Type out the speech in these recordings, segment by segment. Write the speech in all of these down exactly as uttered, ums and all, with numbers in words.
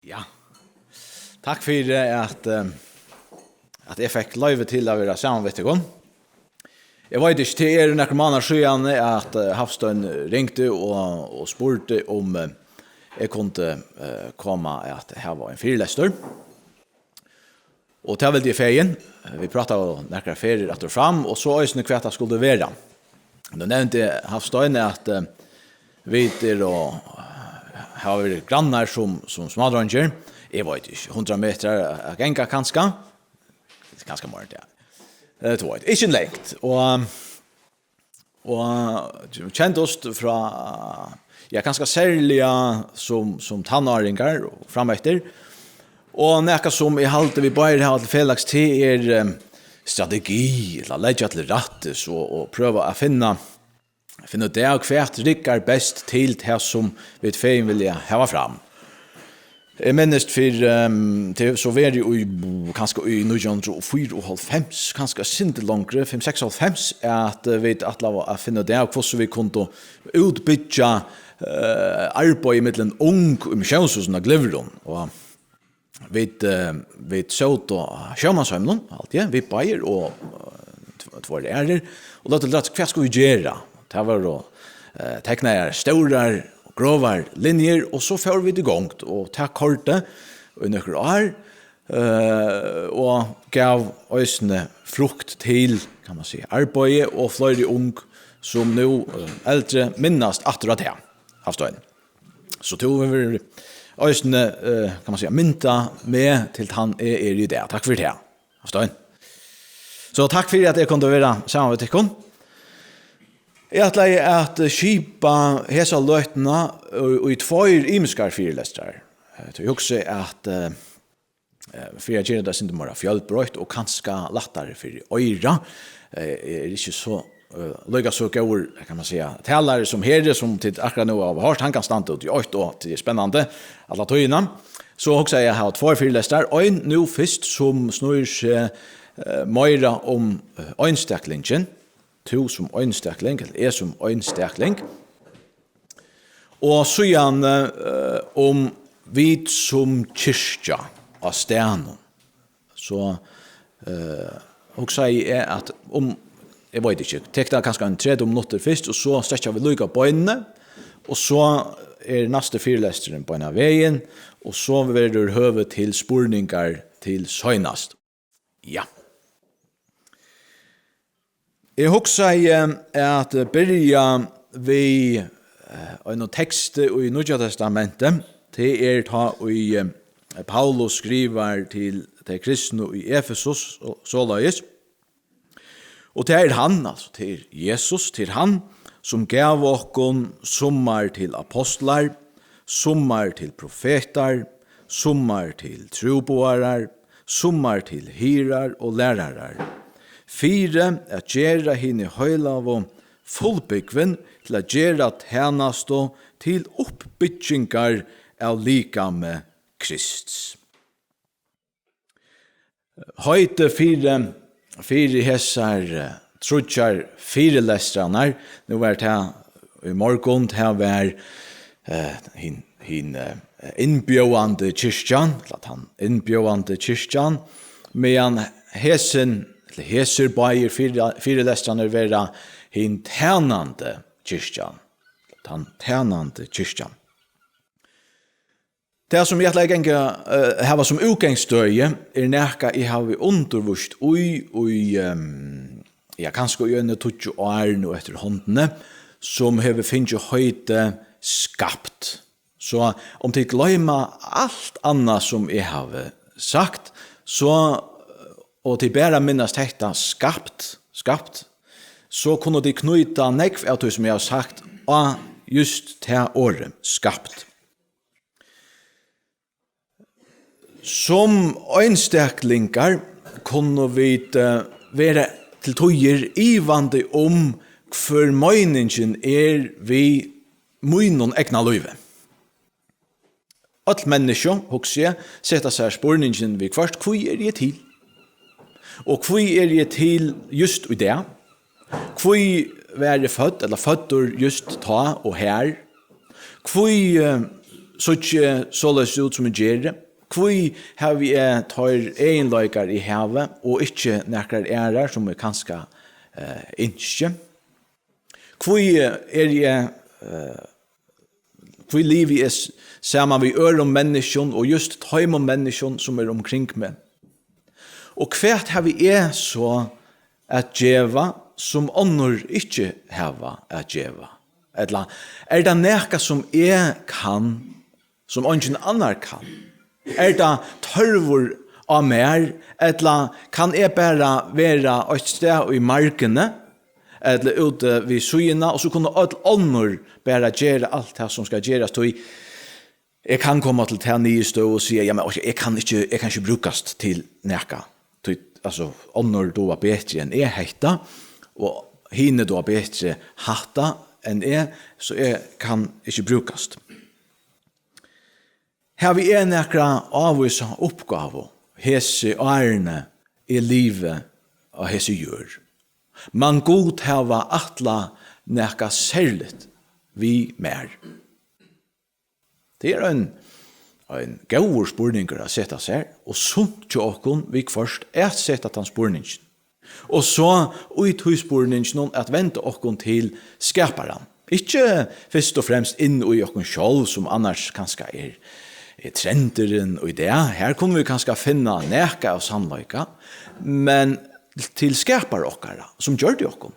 Ja. Takk fyri at, eh, at eg fekk loyvi til at vera saman við tykkum. Eg veit ikki, tað er nakrar mánaðir síðan at, eh, Hafstein ringdi og, og spurdi um, eh, eg kundi, eh, koma at hava ein fyrilestur. Og tað vildi eg fegin. Vit prátaðu nakrar ferðir aftur og fram, og so eisini hvat tað skuldi vera. Nú nevndi Hafstein at, eh, vit eru og, eh, hava verið grannar sum, sum smádreingir. Eg veit ikki, hundrað metrar at ganga kanska. Kanska meira enn tað. Eh, tú veit, ikki langt. Og, og kendust frá, ja, kanska serliga sum, sum tannáringar og frameftir. Og nakað sum eg haldi vit báðir hava til felags, tað er, eh, strategi, ella leggja til rættis og, og prøva at finna, finna út av hvat riggar best til tað sum vit fegin vilja hava fram. Eg minnist fyri, ehm, tað hevur so verið í, kanska í nítjan hundrað og fýraoghálvfems, kanska eitt sindur longri, fimm, seks og hálvfems, at, eh, vit ætlaðu at finna út av hvussu vit kundu útbyggja, eh, arbeiðið millum ung í Missiónshúsinum á Glyvrum. Og vit, eh, vit sótu á sjómansheiminum, haldi eg, vit báðir og, eh, tv-, tveir aðrir, og løgdu til rættis, hvat skulu vit gera? Tað vóru, eh, teknaðar stórar og gróvar linjur, og so fóru vit í gongd, og tað koyrdi í nøkur ár, eh, og gav eisini frukt til, kann man siga, arbeiði og fleiri ung, sum nú, eh, eldri, minnast aftur á tað, Hafstein. So tú hevur eisini, eh, kann man siga, myndað meg til tann eg eri í dag. Takk fyri tað, Hafstein. So takk fyri at eg kundi vera saman við tykkum. Eg ætlaði at skipa hesa løtuna í, í tveir ymiskar fyrilestrar. Eh, tí eg hugsi at, eh, eh, fyri at gera tað eitt sindur meira fjølbroytt og kanska lættari fyri oyra, eh, eg eri ikki so, eh, líka so góður, kann man siga, talari sum Heri, sum tit akkurát nú hava hoyrt. Hann kann standa út í eitt, og tað er spennandi alla tíðina. So hugsaði eg at hava tveir fyrilestrar, ein nú fyrst sum snýr seg, eh, meira um, eh, einstaklingin, tú sum einstakling, ella eg sum einstakling. Og síðan, eh, um vit sum kirkja á staðnum. So, eh, hugsaði eg at um, eg veit ikki, tek tað kanska ein tretivu minuttir fyrst, og so strekkja vit líka beinini, og so er næsti fyrilesturin beinan vegin, og so verður høvi til spurningar til seinast. Ja. Eg hugsaði at byrja við, eh, einum teksti í Nýggja Testamenti. Tað er tá ið, eh, Paulus skrivar til tey kristnu í Efesus, so-, soleiðis. Og tað er hann, altso, tað er Jesus, tað er hann, sum gav okkum summar til apostlar, summar til profetar, summar til trúboðarar, summar til hirðar og lærarar, fyri at gera hini heilagu fullbúgvin til at gera tænastu til uppbyggingar av likami Krists. Heitið fyri, fyri hesar, eh, tríggjar fyrilestrarnar, nú var tað í morgun, tað var, eh, hin, hin, eh, innbjóðandi kirkjan, ella tann innbjóðandi kirkjan, meðan hesin, ella hesir báðir fyri-, fyrilestrarnir verða hin tænandi kirkjan, tann tænandi kirkjan. Tað, sum eg ætlaði at ganga, eh, hava sum útgangsstøði, er nakað, eg havi undirvíst í, í, ehm, ja, kanska í eini tíggju ár nú eftir hondini, sum hevur fingið heitið Skapt. So um tit gloyma alt annað, sum eg havi sagt, so, og tit bara minnast hetta, Skapt, Skapt, so kunnu tit knýta nógv av tí, sum eg havi sagt, á júst tað orðið, Skapt. Sum einstaklingar kunnu vit, eh, vera til tíðir ivandi um, hvør meiningin er við mínum egna lívi. Øll menniskju, hugsi eg, seta sær spurningin viðhvørt: Hví eri eg til? Og hví eri eg til júst í dag? Hví var eg fødd, ella føddur júst tá og har? Hví, eh, síggi soleiðis út, sum eg geri? Hví havi eg teir eginleikar, eg havi, og ikki nakrar aðrar, sum eg kanska, eh, ynski? Hví eri eg, eh, hví livi eg s-, saman við øðrum menniskjum og júst teimum menniskjum, sum eru umkring meg? Og hvat havi eg so at geva, sum onnur ikki hava at geva? Ella er tað nakað, sum eg kann, sum eingin annar kann? Er tað tørvur á mær, ella kann eg bara vera eitt stað í markini, ella úti við síðuna, og so kunnu øll onnur bara gera alt tað, sum skal gerast, tí eg kann koma til ta niðurstøðu og siga, ja, men eg kann ikki, eg kann ikki brúkast til nakað. Tí, altso, onnur duga betri enn eg hetta, og hini duga betri hatta enn eg, so eg kann ikki brúkast. Havi eg nakra ávísa uppgávu hesi árini eg livi á hesi jørð? Man Gud hava ætlað nakað serligt við mær? Tað er ein, ein góður spurningur at seta sær, og sunt hjá okkum viðhvørt at seta tann spurningin. Og so í tí spurninginum at venda okkum til Skaparan. Ikki fyrst og fremst inn í okkum sjálv, sum annars kanska er, er trendurin í dag. Her kunnu vit kanska finna nakað av sannleika, men til Skapara okkara, sum gjørdi okkum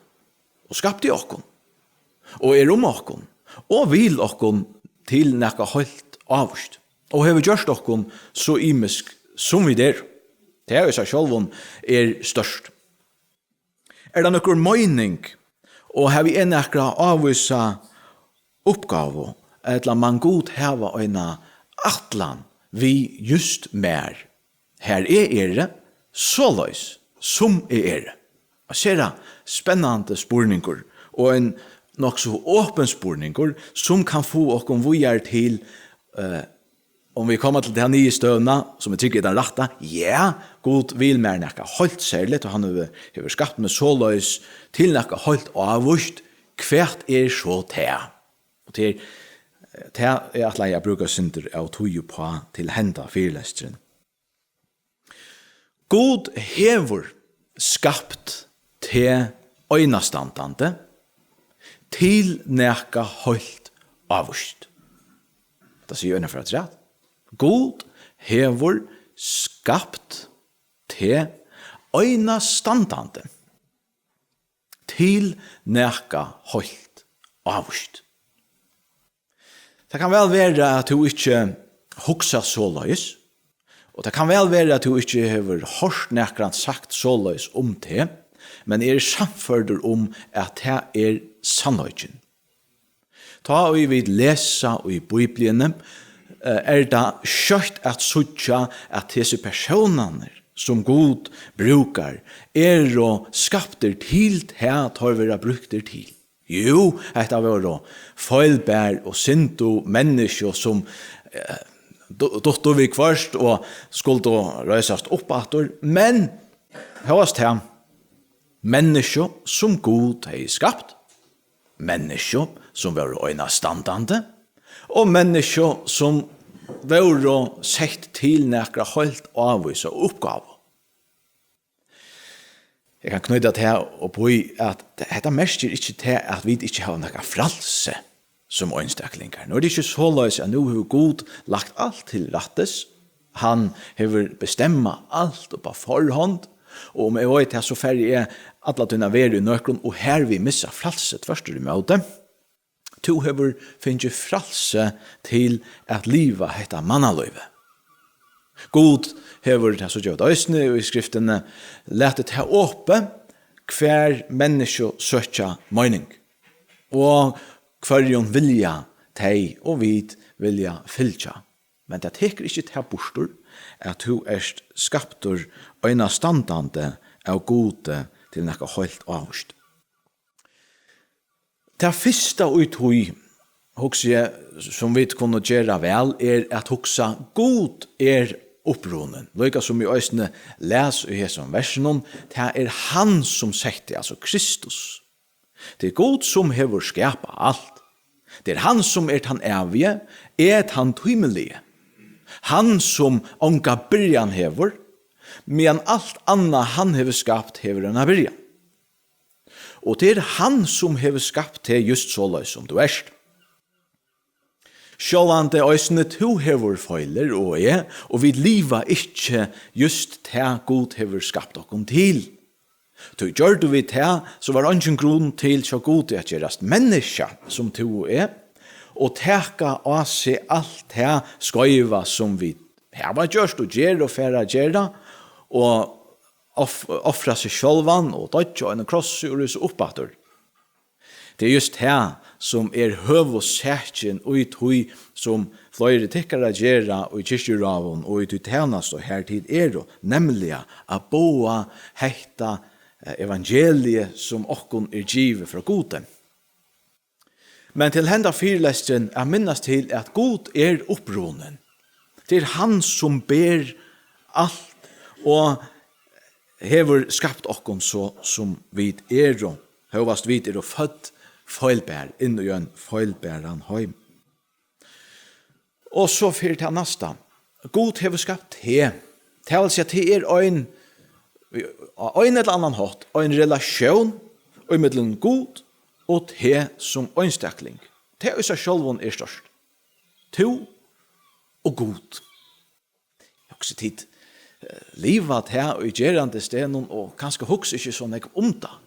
og skapti okkum og er um okkum og vil okkum til nakað heilt ávíst og hevur gjørt okkum so ymisk, sum vit eru. Tað í sær sjálvum er stórt. Er tað nøkur meining, og havi eg nakra ávísa uppgávu, ella man Gud hava eina ætlan við júst mær, har eg eri, soleiðis sum eg eri? Ein sera spennandi spurningur, og ein nokk so opin spurningur, sum kann fáa okkum víðari til, eh, um vit koma til ta niðurstøðuna, sum eg trúgvi er tann rætta, ja, Gud vil mær nakað heilt serligt, og hann hevur, hevur skapt meg soleiðis til nakað heilt ávíst, hvat er so tað? Og tað er, tað eg ætlaði at brúka eitt sindur av tíð uppá til henda fyrilesturin. Gud hevur skapt teg einastandandi til nakað heilt ávíst. Tað sigur eina ferð afturat. Gud hevur skapt teg einastandandi til nakað heilt ávíst. Tað kann væl vera, at tú ikki hugsar soleiðis, og tað kann væl vera, at tú ikki hevur hoyrt nakran sagt soleiðis um teg, men eg eri sannførdur um, at tað er sannleikin. Tá ið vit lesa í Bíbliuni, eh, er tað skjótt at síggja, at hesir persónarnir, sum Gud brúkar, eru skaptir til tað, teir verða brúktir til. Jú, hetta vóru feilbær og syndug menniskju, sum, eh, du-, duttu viðhvørt og skuldu reisast upp aftur, men hóast tað, menniskju, sum Gud hevði skapt, menniskju, sum vóru einastandandi, og menniskju, sum vóru sett til nakra heilt ávísa uppgávu. Eg kann knýta tað upp í, at hetta merkir ikki tað, at vit ikki hava nakað frælsi sum einstaklingar. Nú er tað ikki soleiðis, at nú hevur Gud lagt alt til rættis, hann hevur bestemmað alt upp á forhond, og um eg veit tað, so fari eg alla tíðina at vera í nøkrum og hervið missa frælsið, tvørturímóti. Tú hevur fingið frælsi til at liva hetta mannalívið. Gud hevur, tað síggja vit eisini í Skriftini, latið tað opið, hvar menniskju søkja meining, og hvørjum vilja tey og vit vilja fylgja. Men tað tekur ikki tað burtur, at tú ert skaptur einastandandi av Gudi til nakað heilt ávíst. Tað fyrsta í tí, hugsi eg, sum vit kunnu gera væl, er at hugsa, Gud er upprunin. Líka sum eg eisini las í hesum versinum, tað er hann, sum setti, altso Kristus. Tað er Gud, sum hevur skapað alt. Tað er hann, sum er tann ævigi, er tann tímiligi. Hann, sum onga byrjan hevur, meðan alt annað, hann hevur skapt, hevur eina byrjan. Og tað er hann, sum hevur skapt teg júst soleiðis, sum tú ert. Sjálvandi eisini tú hevur feilir og eg, og vit liva ikki júst tað, Gud hevur skapt okkum til. Tí gjørdu vit tað, so var eingin grund til hjá Gudi at gerast menniskja, sum tú og eg, og taka á seg alt tað skeiva, sum vit hava gjørt og gera og fara at gera, og of-, ofra seg sjálvan og doyggja á einum krossi og rísa upp aftur. Tað er júst tað, sum er høvuðssakin í tí, sum fleiri tykkara gera í kirkjuráðum og í tí tænastu, har tit eru, nemliga at boða hetta, eh, evangeliið, sum okkum er givið frá Gudi. Men til henda fyrilesturin at minnast til, at Gud er upprunin. Tað er hann, sum ber alt og hevur skapt okkum so, sum vit eru, hóast vit eru fødd feilbær inn í ein feilbæran heim. Og so fer tað næsta. Gud hevur skapt teg. Tað vil siga, tað er ein, á ein ella annan hátt, ein relatión ímillum Gud og teg sum einstakling. Tað í sær sjálvum er stórt. Tú og Gud. Hugsi tit, eh, liva tað í gerandisdegnum og kanska hugsa ikki so nógv um tað.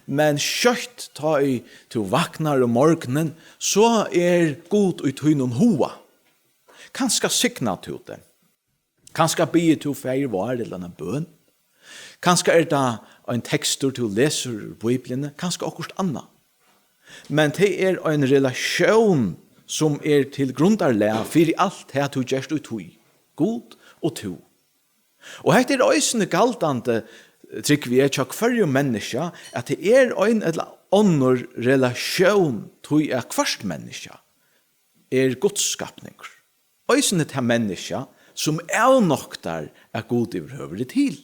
Men skjótt tá ið tú vaknar um morgunin, so er Gud í tínum huga. Kanska signar tú teg. Kanska biður tú Faðir vár ella eina bøn. Kanska er tað ein tekstur, tú lesur úr Bíbliuni, kanska okkurt annað. Men tað er ein relatión, sum er til grundarlag fyri alt tað, tú gert í tí, Gud og tú. Og hetta er eisini galdandi, trúgvi eg, hjá hvørjum menniskja, at tað er ein ella onnur relatión, tí at hvørt menniskja er Guds skapningur. Eisini tað menniskja, sum avnoktar, at Gud yvirhøvur er til.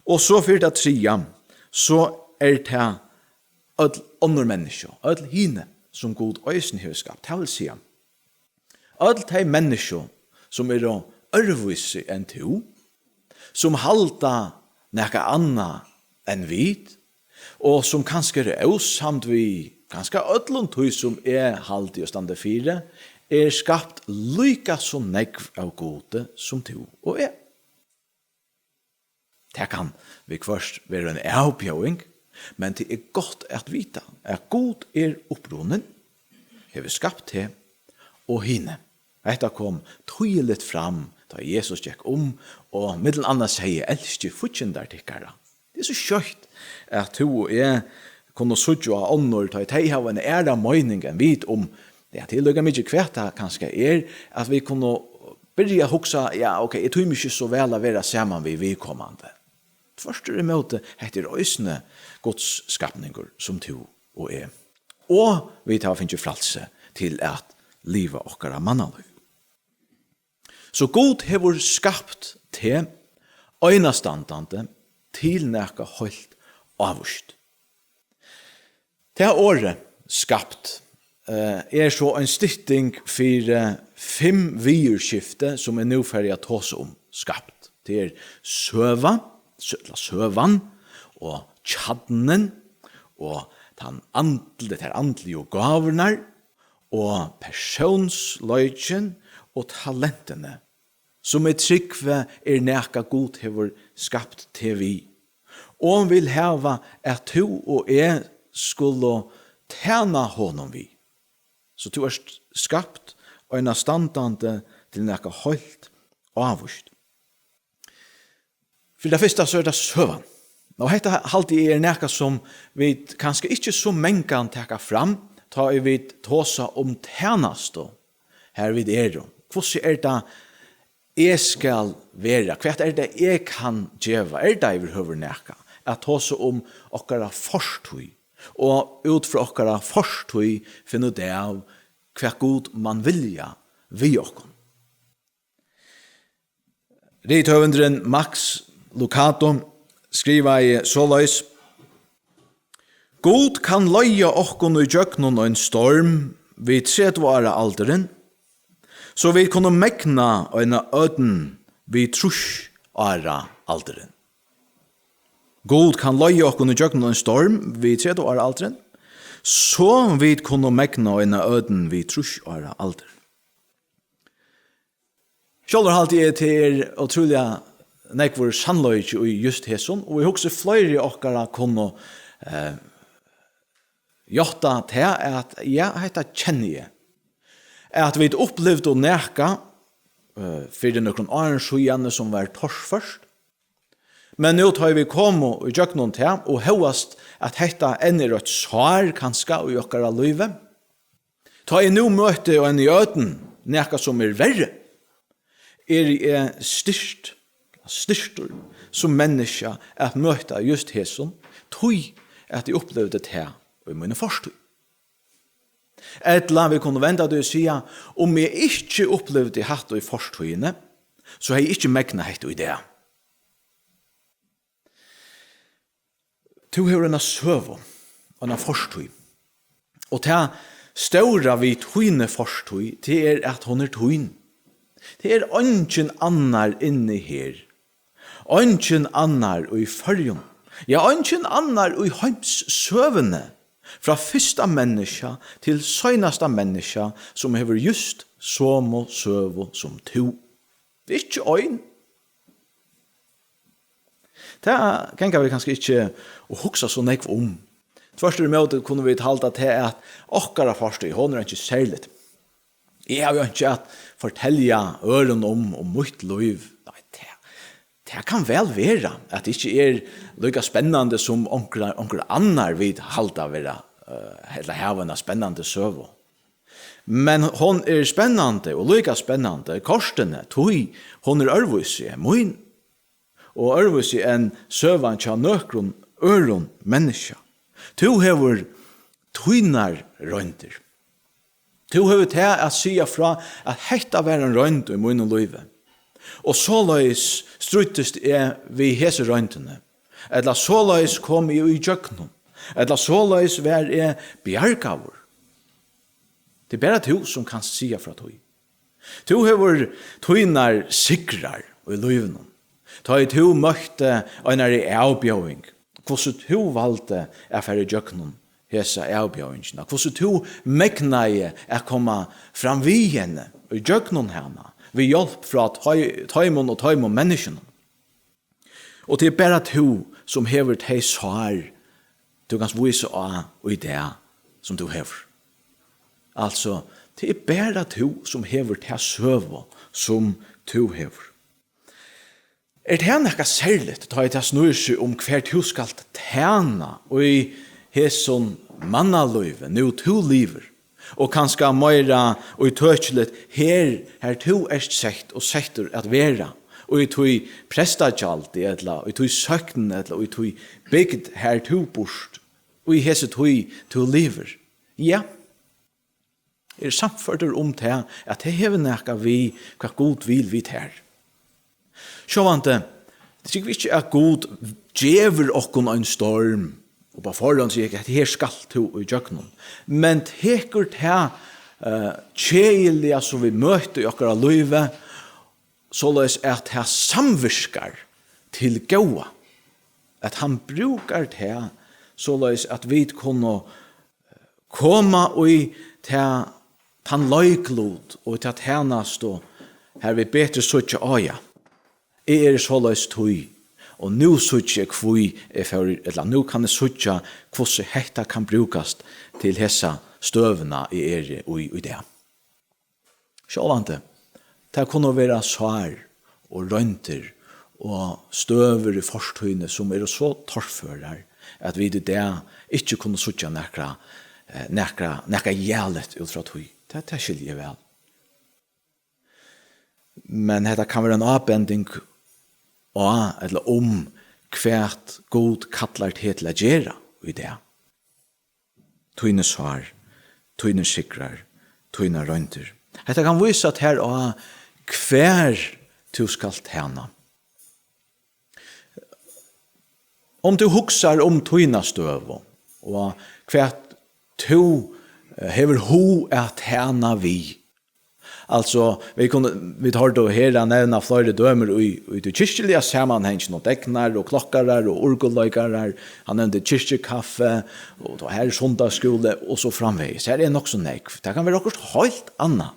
Og so fyri tað triðja, so er tað øll onnur menniskju, øll hini, sum Gud eisini hevur skapt. Tað vil siga, øll tey menniskju, sum eru øðrvísi enn tú, sum halda nakað annað enn vit, og sum kanska eru ósamd við kanska øllum tí, sum eg haldi og standi fyri, er skapt líka so nógv av Gudi sum tú og eg. Tað kann viðhvørt vera ein avbjóðing, men tað er gott at vita, at Gud er upprunin, hevur skapt teg og hini. Hetta kom týðiligt fram, tá Jesus gekk um og millum annað segði: "Elskið fíggindar tykkara." Tað er so skjótt, at tú og eg kunnu síggja á onnur, tá ið tey hava eina aðra meining enn vit um, ja, tað er líka mikið, hvat tað kanska er, at vit kunnu byrja at hugsa: "Ja, ok, eg tími ikki so væl at vera saman við viðkomandi." Tvørturímóti, hetta er eisini Guds skapningur, sum tú og eg. Og vit hava fingið frælsi til at liva okkara mannalív. So Gud hevur skapt teg einastandandi til nakað heilt ávíst. Tað orðið skapt, eh, er so ein stytting fyri fimm viðurskifti, sum eg nú fari at tosa um. Skapt. Tað er søga, sø-, ella søgan, og kjarnin, og tann andli-, tær andligu gávurnar, og persónsleikin og talentini, sum eg trúgvi er nakað, Gud hevur skapt teg við, og hann vil hava, at tú og eg skulu tæna honum við. So tú ert skapt einastandandi til nakað heilt ávíst. Fyri tað fyrsta, so er tað søgan. Og hetta haldi eg er nakað, sum vit kanska ikki so mangan taka fram, tá ið vit tosa um tænastu, har vit eru. Hvussu er tað, eg skal vera? Hvat er tað, eg kann geva? Er tað yvirhøvur nakað at tosa um okkara fortíð, og út frá okkara fortíð finna út av, hvat Gud man vilja við okkum? Rithøvundurin Max Lucado skrivaði soleiðis: Gud kann leiða okkum í gjøgnum ein storm við tretivu ára aldurin, so vit kunnu megna eina ódn við trýss ára aldurin. Gud kann leiða okkum í gjøgnum ein storm við tretivu ára aldurin, so vit kunnu megna eina ódn við trýss ára aldurin. Sjálvur haldi eg, tað er ótrúliga nógvur sannleiki í júst hesum, og eg hugsi, fleiri okkara kunnu, eh, játta tað, at ja, hetta kenni eg. At vit upplivdu nakað, eh, fyri nøkrum árum síðani, sum var torført. Men nú, tá vit komu í gjøgnum tað, og hóast at hetta enn er eitt sár kanska í okkara lívi, tá eg nú møti eini ódn, nakað sum er verri, eri eg styrkt, styrktur sum menniskja at møta júst hesum, tí at eg upplivdi tað í míni fortíð. Ella vit kunnu venda tí og siga, um eg ikki upplivdi hatta í fortíðini, so hevði eg ikki megnað hetta í dag. Tú hevur eina søgu, eina fortíð. Og tað stóra við tíni fortíð, tað er, at hon er tín. Tað er eingin annar inni her. Eingin annar í Føroyum. Ja, eingin annar í heimssøguni. Frá fyrsta menniskja til seinasta menniskja, sum hevur júst somu søgu sum tú. Ikki ein. Tað ganga vit kanska ikki og hugsa so nógv um. Tvørturímóti kunnu vit halda tað, at okkara fortíð, hon er einki serligt. Eg havi einki at fortelja øðrum um, um mítt lív. Nei, tað, tað kann væl vera, at tað ikki er líka spennandi sum onkur, onkur annar vit halda vera, eh, ella hava eina spennandi søgu. Men hon er spennandi og líka spennandi kortini, tí hon er øðrvísi enn mín og øðrvísi enn søgan hjá nøkrum øðrum menniskja. Tú hevur tínar royndir. Tú hevur tað at siga frá, at hetta var ein roynd í mínum lívi. Og soleiðis stríddist eg við hesi royndini. Ella soleiðis kom eg í gjøgnum. Ella soleiðis var eg bjargaður. Tað er bara tú, sum kanst siga frá tí. Tú hevur tínar sigrar í lívinum. Tá ið tú møtti einari avbjóðing, hvussu tú valdi at fara í gjøgnum hesa avbjóðingina, hvussu tú megnaði at koma fram við henni, í gjøgnum hana, við hjálp frá tei-, teimum og teimum menniskjunum. Og tað er bara tú, sum hevur tey sár, tú kanst vísa á í dag, sum tú hevur. Altso, tað er bara tú, sum hevur ta søgu, sum tú hevur. Er tað nakað serligt, tá ið tað snýr seg um, hvar tú skalt tæna í hesum mannalívi, nú tú livir? Og kanska meira ítøkiligt, her, har tú ert sett og settur at vera, í tí prestagjald, ella í tí sókn, ella í tí bygd, har tú býrt, í hesi tíð, tú livir. Ja, eg eri sannførdur um tað, at tað hevur nakað við, hvat Gud vil við tær. Sjálvandi, tað trúgvi eg ikki, at Gud gevur okkum ein storm, og á forhand sigur, at her skalt tú í gjøgnum. Men tekur tað, eh, keðiliga, sum vit møta í okkara lívi, soleiðis at tað samvirkar til góða. At hann brúkar tað, soleiðis at vit kunnu koma í ta, tann leiklut og ta tænastu, har vit betri síggja, á ja, eg eri soleiðis tí, og nú síggi eg, hví eg fór, ella nú kann eg síggja, hvussu hetta kann brúkast til hesa støðuna, eg eri í, í dag. Sjálvandi, tað kunnu vera sár og royndir og støður í fortíðini, sum eru so torførar, at vit í dag ikki kunnu síggja nakra, eh, nakra, nakað jæligt út frá tí. Tað, tað skilji eg væl. Men hetta kann vera ein ábending á, ella um, hvat Gud kallar teg til at gera í dag. Tíni sár, tínir sigrar, tínar royndir. Hetta kann vísa tær á, hvar tú skalt tæna. Um tú hugsar um tína støðu, og hvat tú, eh, hevur hug at tæna við. Altso, vit kunnu, vit hoyrdu her hann nevna fleiri dømir í, í tí kirkjuliga samanhanginum, og degnar og klokkarar og orgulleikarar. Hann nevndi kirkjukaffi, og tá her er sunnudagsskúli og so framvegis. Her er nokk so nógv. Tað kann vera okkurt heilt annað.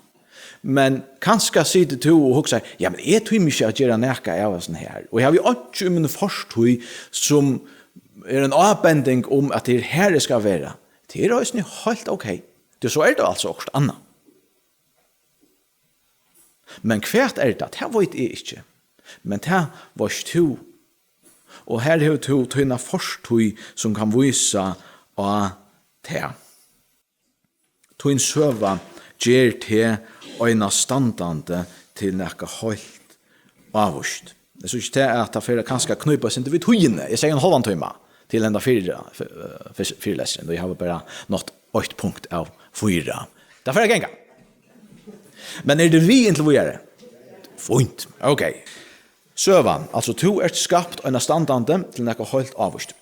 Men kanska situr tú og hugsar, ja, men eg tími ikki at gera nakað av hasum her. Og eg havi einki í míni fortíð, sum er ein ábending um, at tað er her, eg skal vera. Tað er eisini heilt ok. Tí so er tað altso okkurt annað. Men hvat er tað? Tað veit eg ikki. Men tað veitst tú. Og her hevur tú tína fortíð, sum kann vísa á tað. Tín søga ger teg einastandandi til nakað heilt ávíst. Eg síggi ikki tað, at tað fer at kanska knípa seg við tíðini. Eg segði ein hálvan tíma til henda fyri, fyri, fyrilesturin, og eg havi bara nátt eitt punkt av fýra. Tað fer at ganga. Men er tað við inntil víðari? Fínt. Ok. Søgan, altso, tú ert skapt einastandandi til nakað heilt ávíst.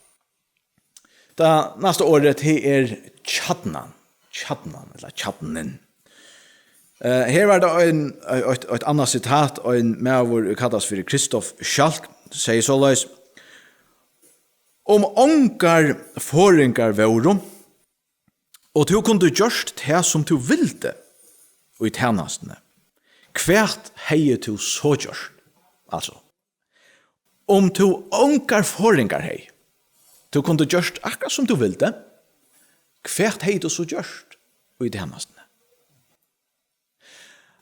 Tað næsta orðið, tað er kjarnan. Kjarnan, ella kjarnin. Eh, her var tað ein, eitt, eitt annað sitat, ein maður, ið kallast fyri Kristoff Schalk, segði soleiðis: Um ongar forðingar vóru, og tú kundi gjørt tað, sum tú vildi í tænastuni, hvat hevði tú so gjørt? Altso, um tú ongar forðingar hevði, tú kundi gjørt akkurát, sum tú vildi, hvat hevði tú so gjørt í tænastuni?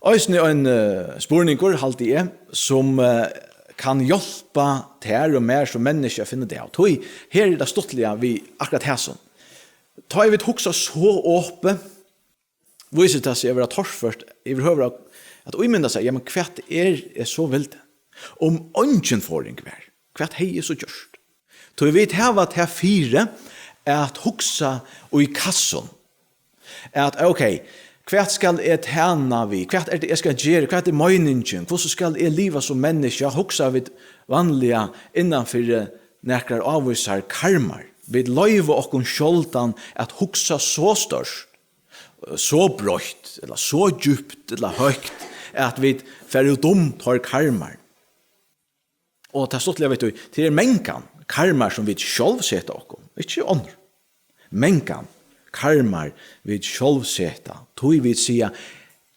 Eisini ein, eh, spurningur, haldi eg, sum, eh, kann hjálpa tær og mær sum menniskju at finna tað av. Tí her er tað stuttliga við akkurát hasum. Tá ið vit hugsa so opið, vísir tað seg at vera torført yvirhøvur at, at ímynda sær, ja, men hvat er eg so vildi? Um eingin forðing var, hvat hevði eg so gjørt? Tí vit hava tað fyri at hugsa í kassum, at, ok, hvat skal eg tæna við? Hvat er tað, eg skal gera? Hvat er meiningin? Hvussu skal eg liva sum menniskja? Hugsa vit vanliga innan fyri nakrar ávísar karmar. Vit loyva okkum sjáldan at hugsa so stórt, so breitt, ella so djúpt, ella høgt, at vit fara út um teir karmar. Og tað stuttliga, veit tú, tað er mangan karmar, sum vit sjálv seta okkum, ikki onnur. Mangan karmar vit sjálv seta, tí vit siga,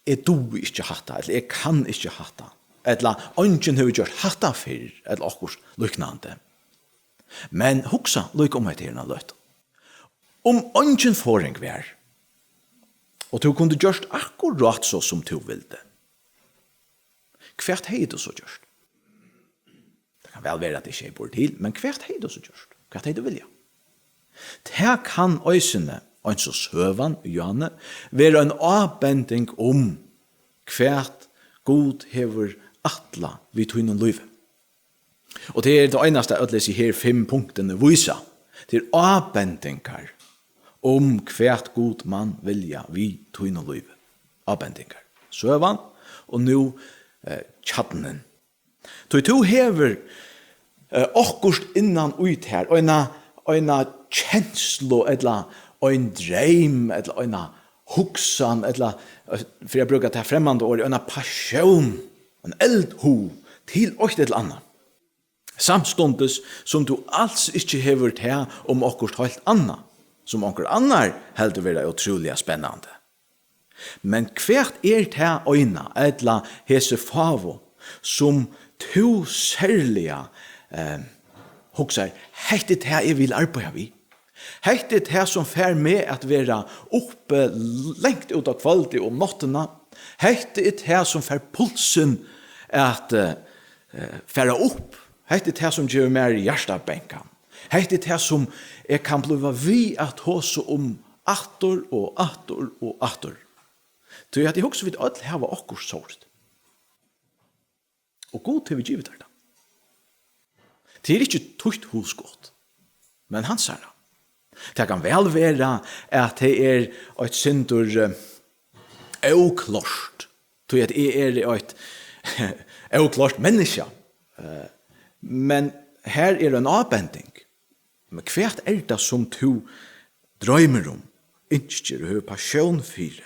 eg dugi ikki hatta, ella eg kann ikki hatta, ella eingin hevur gjørt hatta fyrr, ella okkurt líknandi. Men hugsa líka um hetta her eina løtu. Um eingin forðing var, og tú kundi gjørt akkurát so, sum tú vildi, hvat hevði tú so gjørt? Tað kann væl vera, at tað ikki hevði borið til, men hvat hevði tú so gjørt? Hvat hevði tú viljað? Tað kann eisini, eins og søgan í Johanne, vera ein ábending um, hvat Gud hevur ætlað við tínum lívi. Og tað er tað einasta, øll hesi her fimm punktini vísa. Tað er ábendingar um, hvat Gud man vilja við tínum lívi. Ábendingar. Søgan, og nú, eh, kjarnin. Tí tú hevur, eh, okkurt innan í tær, eina, eina kenslu, ella ein dreym, ella eina hugsan, ella, eh, fyri at brúka tað fremmanda orðið, eina passion, ein eldhug til eitt ella annað. Samstundis sum tú als ikki hevur tað um okkurt heilt annað, sum onkur annar heldur vera ótrúliga spennandi. Men hvat er tað eina, ella hesi fáu, sum tú serliga, eh, hugsar, hetta er tað, eg vil arbeiða við? Hetta er tað, sum fær meg at vera uppi langt út á kvøldið um náttina. Hetta er tað, sum fær pulsin at, eh, fara upp. Hetta er tað, sum gevur mær hjartabankan. Hetta er tað, sum eg kann blíva við at tosa um aftur og aftur og aftur. Tí at eg hugsi, vit øll hava okkurt sort. Og Gud hevur givið tær tað. Tað er ikki títt hugskot, men hansara. Tað kann væl vera, at tað er eitt sindur, eh, óklárt, tí at eg eri eitt óklárt menniskja. Eh, men her er ein ábending. Men hvat er tað, sum tú droymir um, ynskir og hevur passion fyri.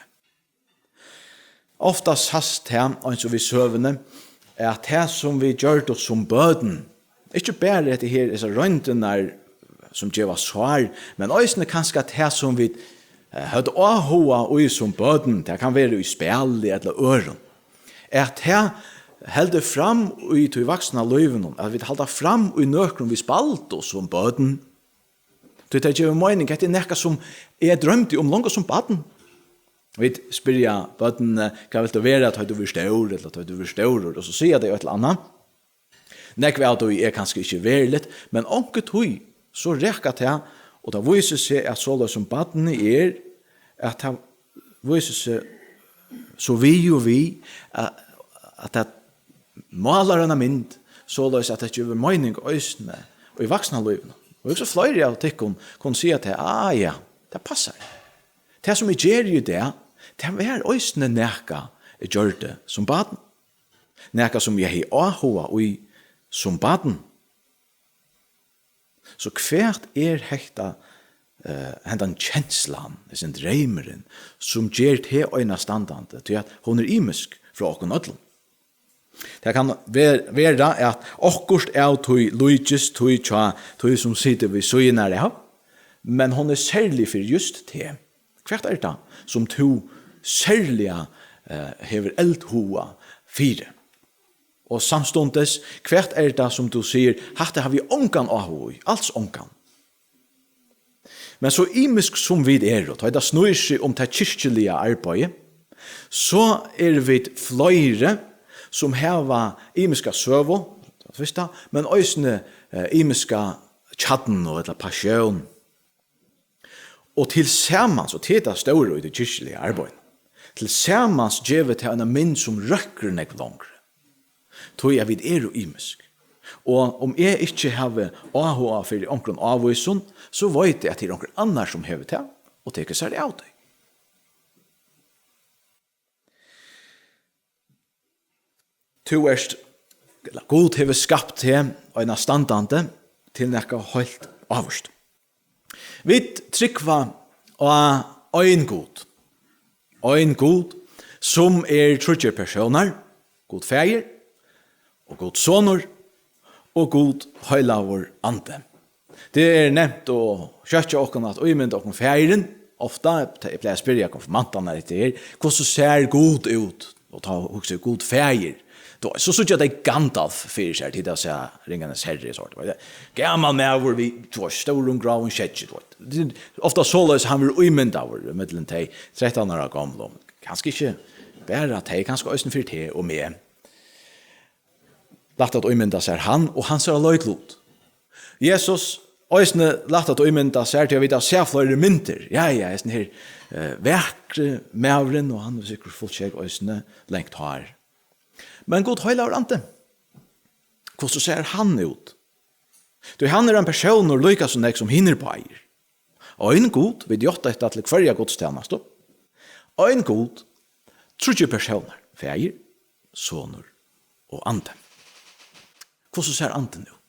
Ofta sæst tað, eins og við søguni, at tað, sum vit gjørdu sum børn, ikki bara hetta her, hesar royndirnar, sum geva sár, men eisini kanska tað, sum vit, eh, høvdu áhuga í sum børn, tað kann vera í spæli ella øðrum, at tað heldur fram í tí vaksna lívinum, at vit halda fram í nøkrum, vit spældu sum børn. Tí tað gevur meining, hetta er nakað, sum eg droymdi um longu sum barn. Vit spyrja børnini: "Hvat vilt tú vera, tá tú verður stór, ella tá tú verður stórur?" Og so siga tey eitt ella annað. Nógv av tí er kanska ikki veruligt, men onkuntíð so rakar tað, og tað vísir seg, at soleiðis sum barnið er, at tað vísir seg so við og við, at, at tað málar eina mynd, soleiðis at tað gevur meining eisini í vaksna lívinum. Og eg hugsi, fleiri av tykkum kunnu siga tað: "Ah, ja, tað passar. Tað, sum eg geri í dag, tað var eisini nakað, eg gjørdi sum barn. Nakað, sum eg hevði áhuga í sum barn." So hvat er hetta, eh, hendan kenslan, hesin dreymurin, sum ger teg einastandandi? Tí at hon er ymisk frá okkum øllum. Tað kann ver-, vera, at okkurt av tí líkist tí hjá tí, sum situr við síðuna av, men hon er serlig fyri júst teg. Hvat er tað, sum tú serliga, eh, hevur eldhuga fyri? Og samstundis, hvat er tað, sum tú sigur: "Hatta havi eg ongan áhuga í, als ongan"? Men so ymisk sum vit eru, tá ið tað snýr seg um tað kirkjuliga arbeiðið, so eru vit fleiri, sum hava ymiska søgu, tað fyrsta, men eisini, eh, ymiska kjarnu ella passion. Og tilsamans, og tað er tað stóra í tí kirkjuliga arbeiðinum, tilsamans gevur tað eina mynd, sum røkkur nógv longri. Tí at vit eru ymisk. Og um eg ikki havi áhuga fyri onkrum ávísum, so veit eg, at tað er onkur annar, sum hevur tað, og tekur sær av tí. Tú ert, ella Gud hevur skapt teg einastandandi til nakað heilt ávíst. Vit trúgva á ein Gud. Ein Gud, sum er tríggir persónar, Gud Faðir og Gud Sonur og Gud Heilagur Andi. Tað er nemt og skjótt hjá okkum at ímynda okkum Faðirin. Ofta, eg plagi at spyrja konfirmantarnar hetta her: "Hvussu sær Gud út?" Og tá hugsa eg: "Gud Faðir." Tú veit, so síggja tey Gandalf fyri sær, tí tað sær Ringarnir Herru, so, tú veit. Gamal maður við, tú veit, stórum gráum skeggi, tú veit. Tað er ofta soleiðis, hann verður ímyndaður, millum tey trettan ára gomlu. Kanska ikki bara tey, kanska eisini fyri teg og meg. Lætt at ímynda sær hann og hansara leiklut. Jesus, eisini lætt at ímynda sær, tí at vit hava sæð fleiri myndir. Ja, ja, hesin her, eh, vakri maðurin, og hann hevur sikkurt fult skegg eisini, langt hár. Men Gud Heilagur Andi, hvussu sær hann út? Tí hann er ein persónur líka so nógv sum hinir báðir. Ein Gud, vit játta hetta til hvørja gudstænastu. Ein Gud, tríggir persónar, Faðir, Sonur og Andi. Hvussu sær Andin út?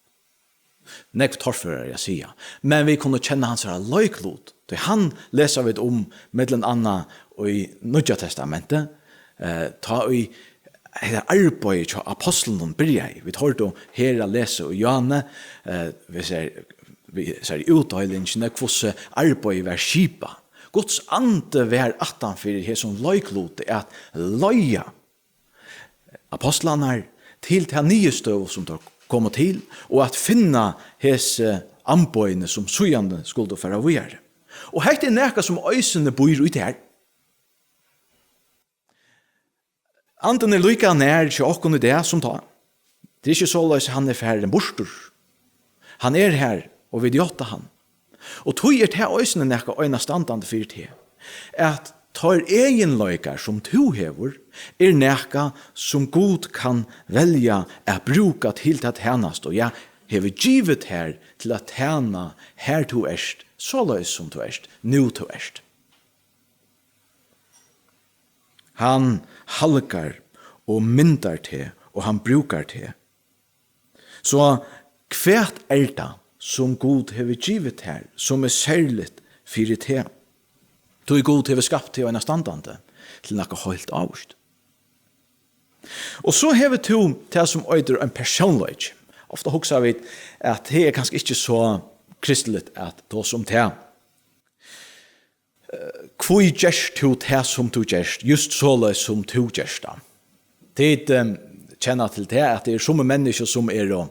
Nógv torførari at siga, men vit kunnu kenna hansara leiklut, tí hann lesa vit um millum annað í Nýggja Testamenti, eh, tá ið hetta arbeiðið hjá ápostlunum byrjaði. Vit hoyrdu her at lesa í Johanne, eh, við sær, við sær í útdeilingini, hvussu arbeiðið var skipað. Guds andi var aftan fyri hesum leikluti at leiða ápostlarnar til ta niðurstøðu, sum teir komu til, og at finna hesi amboðini, sum síðani skuldu fara víðari. Og hetta er nakað, sum eisini býr í tær. Andin er líka nær hjá okkum í dag sum tá. Tað er ikki soleiðis, hann er farin burtur. Hann er her, og vit játta hann. Og tí er tað eisini nakað einastandandi fyri teg, at teir eginleikar, sum tú hevur, er nakað, sum Gud kann velja at brúka til ta tænastu. Ja, hevur givið tær til at tæna har tú ert, soleiðis sum tú ert, nú tú ert. Hann halgar og myndar teg, og hann brúkar teg. So hvat er tað, sum Gud hevur givið tær, sum er serligt fyri teg. Tí Gud hevur skapt teg einastandandi til nakað heilt ávíst. Og so hevur tú tað, sum eitur ein persónleiki. Ofta hugsa vit, at tað er kanska ikki so kristiligt at tosa um tað. Eh, hví gert tú tað, sum tú gert, júst soleiðis, sum tú gert tað? Tit, eh, kenna til tað, at tað eru summi menniskju, sum eru,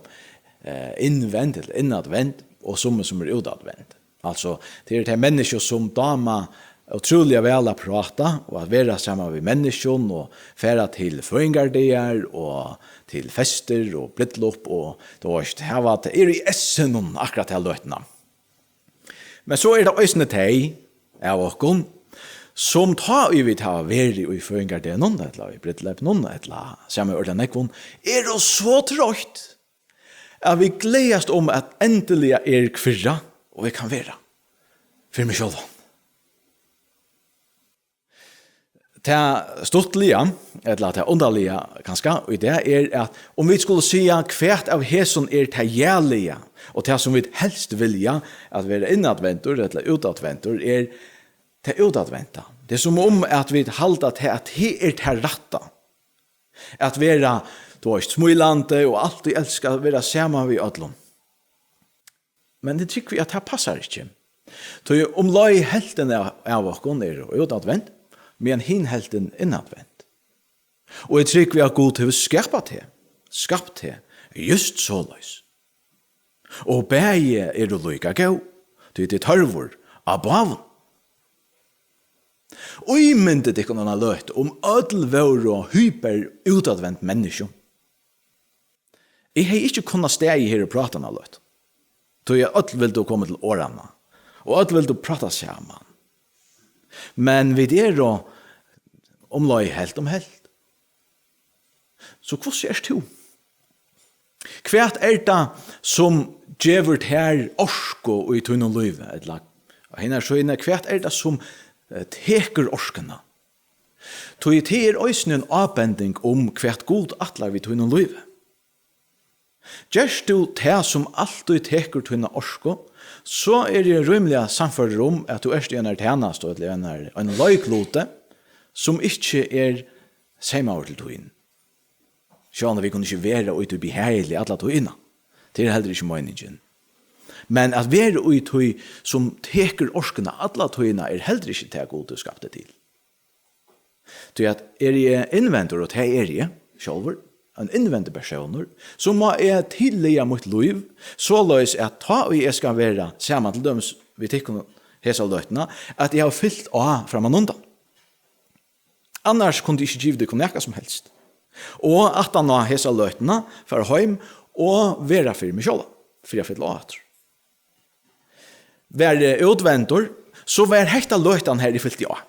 eh, innvend ella innadvend, og summi, sum eru útadvend. Altso, tað eru tey menniskju, sum dáma ótrúliga væl at práta og at vera saman við menniskjum og fara til føðingardagar og til festir og brúdleyp og, tú veist, hava tað, eru í essinum akkurát ta løtuna. Men so eru tað eisini tey av okkum, sum tá ið vit hava verið í føðingardegnum, ella í brúdleypinum, ella saman við øllum nógvum, eru so troytt, at vit gleðast um, at endiliga er kvirra, og eg kann vera fyri meg sjálvan. Tað stuttliga, ella tað undarliga kanska, í dag er, at um vit skulu siga, hvat av hesum er tað jaliga, og tað, sum vit helst vilja, at vera innadvendur ella útadvendur, er tað útadvenda. Tað er sum um, at vit halda tað, at tað er tað rætta. At vera, tú veist, smílandi og altíð elska at vera saman við øllum. Men eg trúgvi, at tað passar ikki. Tí umleið helvtin av, av okkum eru útadvend, meðan hin helvtin innadvend. Og eg trúgvi, at Gud hevur skapað teg, skapt teg, júst soleiðis. Og bæði eru líka góð, tí tað er tørvur á báðum. Ímyndið tykkum eina løtu, um øll vóru hyper útadvend menniskju. Eg hevði ikki kunnað staðið her og prátað eina løtu, tí at øll vildu koma til orðanna, og øll vildu práta saman. Men vit eru umleið helvt um helvt. So hvussu ert tú? Hvat er tað, sum gevur tær orku í tínum lívi? Ella á hinari síðuni, hvat er tað, sum, eh, tekur orkuna? Tí tað er eisini ein ábending um, hvat Gud ætlar við tínum lívi. Gert tú tað, sum altíð tekur tína orku, so eri eg rímiliga sannførdur um, at tú ert í einari tænastu ella í einari, einum leikluti, sum ikki er seymaður til tín. Sjálvandi vit kunnu ikki vera í tí behagiliga alla tíðina. Tað er heldur ikki meiningin. Men at vera í tí, sum tekur orkuna alla tíðina, er heldur ikki tað, Gud hevur skapt teg til. Tí at eri eg innvendur, og tað eri eg sjálvur, ein innvendur persónur, so má eg tillaga mítt lív, soleiðis at tá ið eg skal vera saman til dømis við tykkum hesa løtuna, at eg havi fylgt á frammanundan. Annars kundi eg ikki givið tykkum nakað sum helst. Og aftan á hesa løtuna fara heim og vera fyri meg sjálvan, fyri at fylla á aftur. Var eg útvendur, so var hetta løtan, har eg fylti á.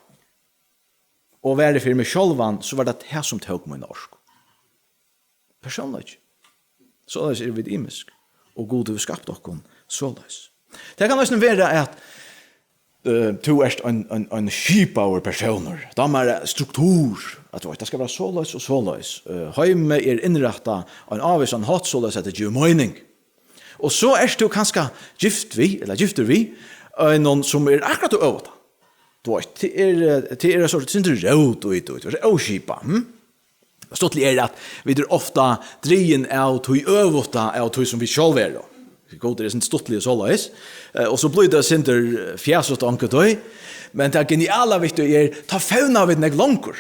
Og var eg fyri meg sjálvan, so var tað tað, sum tók mína orku. Persónleiki. Soleiðis eru vit ymisk, og Gud hevur skapt okkum soleiðis. Tað kann eisini vera, at, eh, tú ert ein, ein, ein skipaður persónur. Dámar struktur, at, veitst, tað skal vera soleiðis og soleiðis. Eh, heimið er innrættað á ein ávísan hátt, soleiðis at tað gevur meining. Og so ert tú kanska gift við, ella giftur við, einum, sum er akkurát tað øvuta. Tú veitst, tað er, eh, tað er eitt sindur rót í tí, tað er óskipað, hm? Stuttligt er, at vit eru ofta drigin av tí øvuta av tí, sum vit sjálv eru. Gud er eitt sindur stuttligur soleiðis. Eh, og so blívur tað eitt sindur, eh, fjasut onkuntíð. Men tað geniala við tí er, tá fevna vit nógv longur.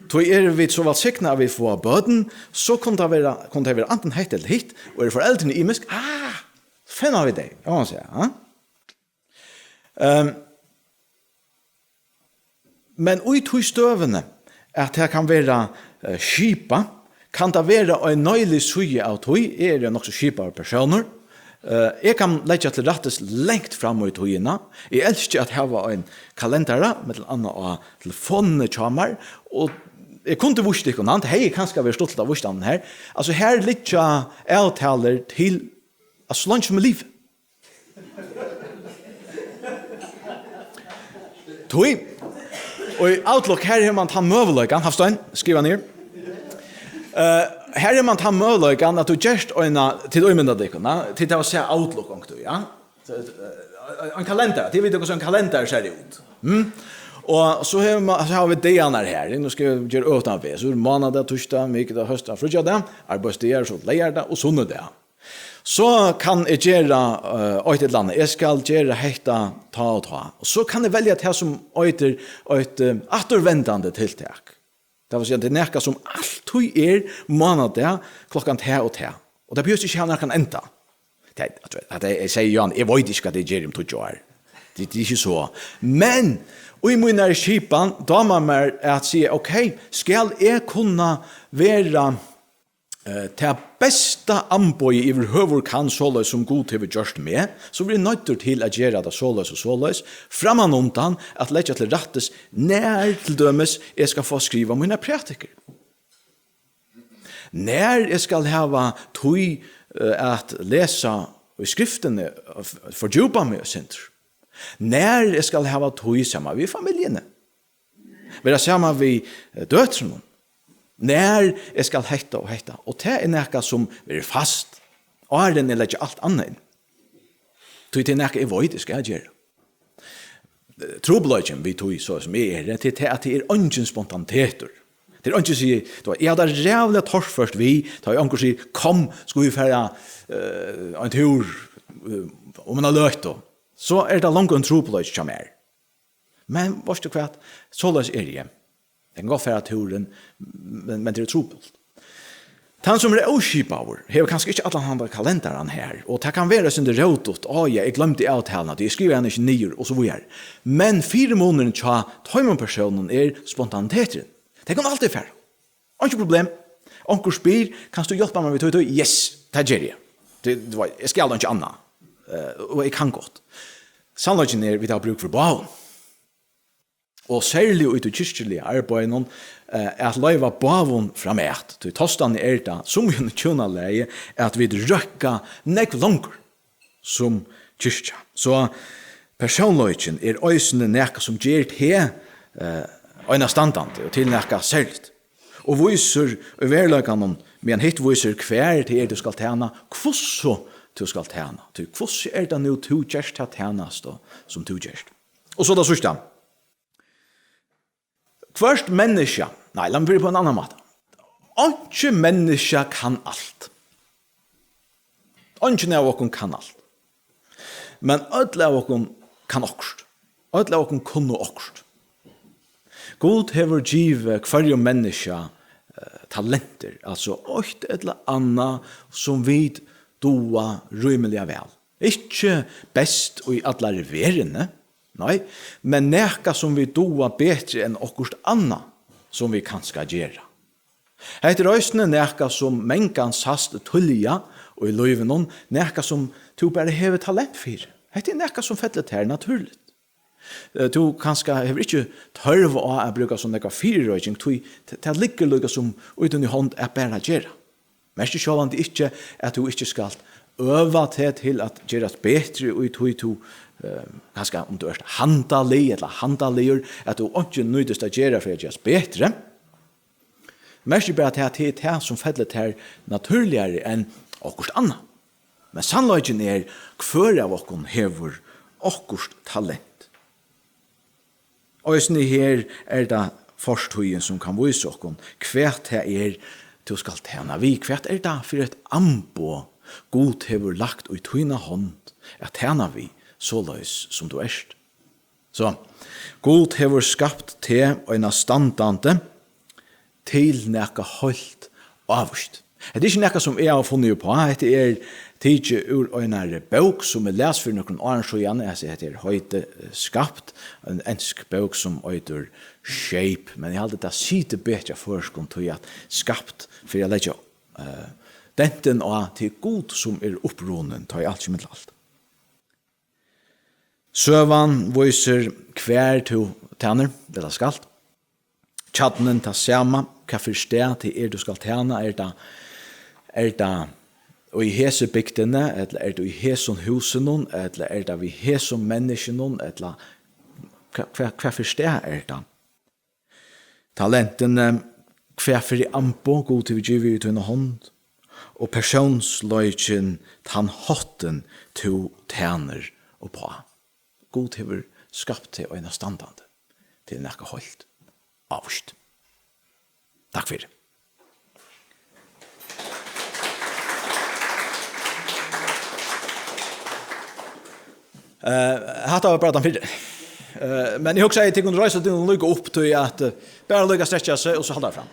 Tí eru vit so vælsignaði, at vit fáa børn, so kunnu tað vera, kunnu tað vera antin hetta ella hitt, og eru foreldrini ymisk, ah, fevna vit tey, kann man siga, ha? Ehm, men í tí støðuni, at tað kann vera, eh, skipað, kann tað vera ein neilig síða av tí, eg eri ein nokk so skipaður persónur. Eh, eg kann leggja til rættis langt fram í tíðina. Eg elski at hava ein kalendara, millum annað á telefonini hjá mær, og eg kundi víst tykkum hann, tað hevði kanska verið stuttligt at víst hann her. Altso, her liggja avtalur til, at so leingi sum eg livi. Tí, og í Outlook, her hevur man tann møguleikan, Hafstein, skriva niður. Eh, her hevur man tann møguleikan, at tú gert eina, tit ímynda tykkum, ja? Tit hava sæð Outlook onkuntíð, ja? Ein kalendara, tit vita, hvussu ein kalendari sær út. Hm? Og so hevur man, so hava vit dagarnar her. Nú skal eg gera øvutan veg. So er mánadag, týsdag, mikudag, hósdag, fríggjadag, arbeiðsdagar, so leygardag og sunnudag. So kann eg gera, eh, eitt ella annað. Eg skal gera hetta tá og tá. Og so kann eg velja tað sum eitur eitt, eh, afturvendandi tiltak. Tað vil siga, tað er nakað sum altíð er mánadag klokkan tað og tað. Og tað behøvist ikki hava nakran enda. Tað, at, at eg, eg sigi, Johan, eg veit ikki, hvat eg geri um tíggju ár. Tað, tað er ikki so. Men í mínari skipan dámar mær at siga, ok, skal eg kunna vera, eh, tað besta amboðið yvirhøvur kann, soleiðis sum Gud hevur gjørt meg, so verði eg noyddur til at gera tað soleiðis og soleiðis, frammanundan at leggja til rættis, nær til dømis eg skal fáa skrivað mínar prædikir. Nær eg skal hava tíð, eh, at lesa í skriftini, f-, fordjúpa meg eitt sindur. Nær eg skal hava tíð saman við familjuni. Vera saman við, eh, døtrunum. Nær eg skal hetta og hetta. Og tað er nakað sum verður fast, áðrenn eg leggi alt annað inn. Tí tað er nakað eg veit eg skal gera. Trupulleikin við tí, so sum eg eri, tað er tað, at tað er eingin spontanitetur. Tað er eingin sigur, tú veit, eg havi tað ræðuliga torført við, tá ið onkur sigur, "Kom, skulu vit fara, eh, ein túr, eh, um eina løtu." So er tað longu ein trupulleiki hjá mær. Men veitst tú hvat? Soleiðis eri eg. Eg kann gott fara túrin, men, men tað er trupult. Tann sum er óskipaður, hevur kanska ikki allan handan kalendaran her, og tað kann vera eitt sindur rótut, á ja, eg gloymdi avtaluna, tí eg skrivaði hana ikki niður, og so víðari. Men fyrimunurin hjá teimum persónum er spontaniteturin. Tey kunnu altíð fara. Einki problem. Onkur spyr, "Kanst tú hjálpa mær við tí, tí?" Yes, tað geri eg. Tað, tú veit, eg skal einki annað. Eh, og eg kann gott. Sannleikin er, vit hava brúk fyri báðum. Og serliga í tí kirkjuliga arbeiðinum, eh, at loyva báðum framat. Tí tostan er tað, sum í einum hjúnalagi, at vit røkka nógv longur sum kirkja. So persónleikin er eisini nakað sum ger teg, eh, einastandandi og til nakað serligt. Og vísir í veruleikanum, meðan hitt vísir, hvar tað er, tú skalt tæna, hvussu tú skalt tæna. Tí hvussu er tað nú, tú gert ta tænastu, sum tú gert? Og so tað síðsta. Hvørt menniskja, nei, lat meg byrja på ein annan máta. Einki menniskja kann alt. Eingin av okkum kann alt. Men øll av okkum kann okkurt. Øll av okkum kunnu okkurt. Gud hevur givið hvørjum menniskja, eh, talentir, altso eitt ella annað sum vit duga rímiliga væl. Ikki best í allari verðini, nei, men nakað sum vit duga betri enn okkurt annað sum vit kanska gera. Hetta er eisini nakað sum mangan sæst tíðliga í lívinum, nakað sum tú bara hevur talent fyri. Hetta er nakað sum fellur tær natúrligt. Eh, tú kanska hevur ikki tørv á at brúka so nógva fyrireiking, tí t-, tað liggur líka sum í tíni hond at bara gera. Merkir sjálvandi ikki, at tú ikki skalt øva teg til at gerast betri í tí tú, eh, kanska um tú ert handalig ella handaligur, at tú einki nýtist at gera fyri at gerast betri. Merkir bara, at tað er tað, sum fellur tær natúrligari enn okkurt annað. Men sannleikin er, hvør av okkum hevur okkurt talent. Eisini her er tað fortíðin, sum kann vísa okkum, hvat tað er, tú skalt tæna við. Hvat er tað fyri eitt amboð, Gud hevur lagt í tína hond at tæna við, soleiðis sum tú ert? So, Gud hevur skapt teg einastandandi til nakað heilt ávíst. Hetta er ikki nakað, sum eg havi funnið upp á. Hetta er tikið úr einari bók, sum eg las fyri nøkrum árum síðan. Altso, hetta er heitið, eh, Skapt, ein ensk bók, sum eitur Shape. Men eg haldi, tað situr betri á føroyskum, tí at skapt, fyri at leggja, eh, dentin á, tað er Gud, sum er upprunin, tá ið alt kemur til alt. Søgan vísir, hvar tú tænir, ella skalt. Kjarnin tað sama, hvat fyri stað tað er, tú skalt tæna. Er tað, er tað í hesi bygdini, ella er tað í hesum húsinum, ella er tað við hesum menniskjunum, ella hva, hva, hvat fyri stað er tað? Talentini, hvat fyri amboð Gud hevur givið í tína hond, og persónsleikin tann háttin, tú tænir uppá. Gud hevur skapt teg einastandandi til nakað heilt ávíst. Takk fyri. Eh, hatta var bara tann fyrri. Eh, men eg hugsaði, tit kunnu reisa tykkum líka upp, tí at, eh, bara líka strekkja seg og so halda fram.